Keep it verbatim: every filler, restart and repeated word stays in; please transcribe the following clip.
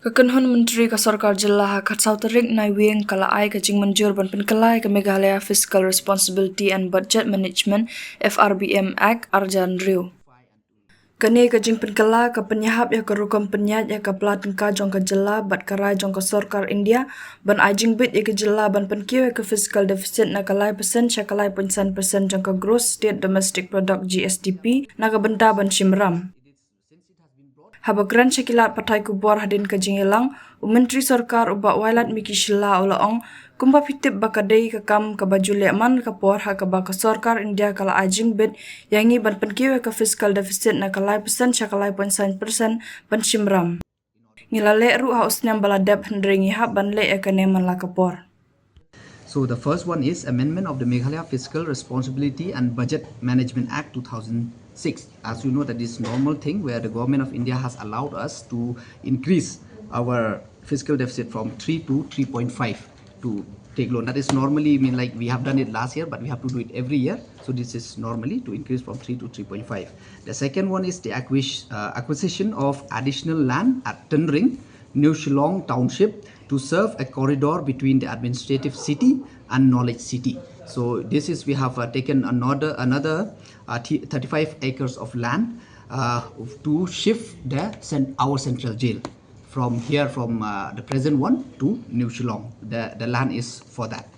Ka kynhun myntri ka sorkar jylla ha ka khatsaw tarik Naiwieng ka la ai ka jingmynjur ban pynkylla ïa ka Meghalaya Fiscal Responsibility and Budget Management, F R B M Act, arjan riu. Kane ka jingpynkylla ka pynïahap ïa ka rukom pynïaid ïa ka pla tyngka jong ka jylla bad ka rai jong ka sorkar India ban ai jingbit ïa ka jylla ban pynkiew ïa ka fiscal deficit na ka lai percent sha ka lai point san percent jong ka gross state domestic product, G S D P, na ka bynta ban shim ram. Haba kren sha ki lad pathai khubor hadien ka jingïalang, u myntri sorkar u Bah Wailadmiki Shylla u la ong, kumba phi tip ba ka dei ka kam kaba ju leh man la ka por ha kaba ka sorkar India ka la ai jingbit ïa ngi ban pynkiew ïa ka fiscal deficit na ka lai percent sha ka lai point san percent ban shim ram. Ngi la leh ruh ha u snem ba la dep, hynrei ngi hap ban leh ïa kane man la ka por. So the first one is amendment of the Meghalaya Fiscal Responsibility and Budget Management Act two thousand six. As you know, that is normal thing where the Government of India has allowed us to increase our fiscal deficit from three to three point five to take loan. That is normally, I mean, like, we have done it last year, but we have to do it every year. So this is normally to increase from three to three point five. The second one is the acquis- uh, acquisition of additional land at Tynring, New Shillong Township, to serve a corridor between the administrative city and knowledge city. So this is, we have uh, taken another another uh, th- thirty-five acres of land uh, to shift the cent- our central jail from here, from uh, the present one to New Shillong. The the land is for that.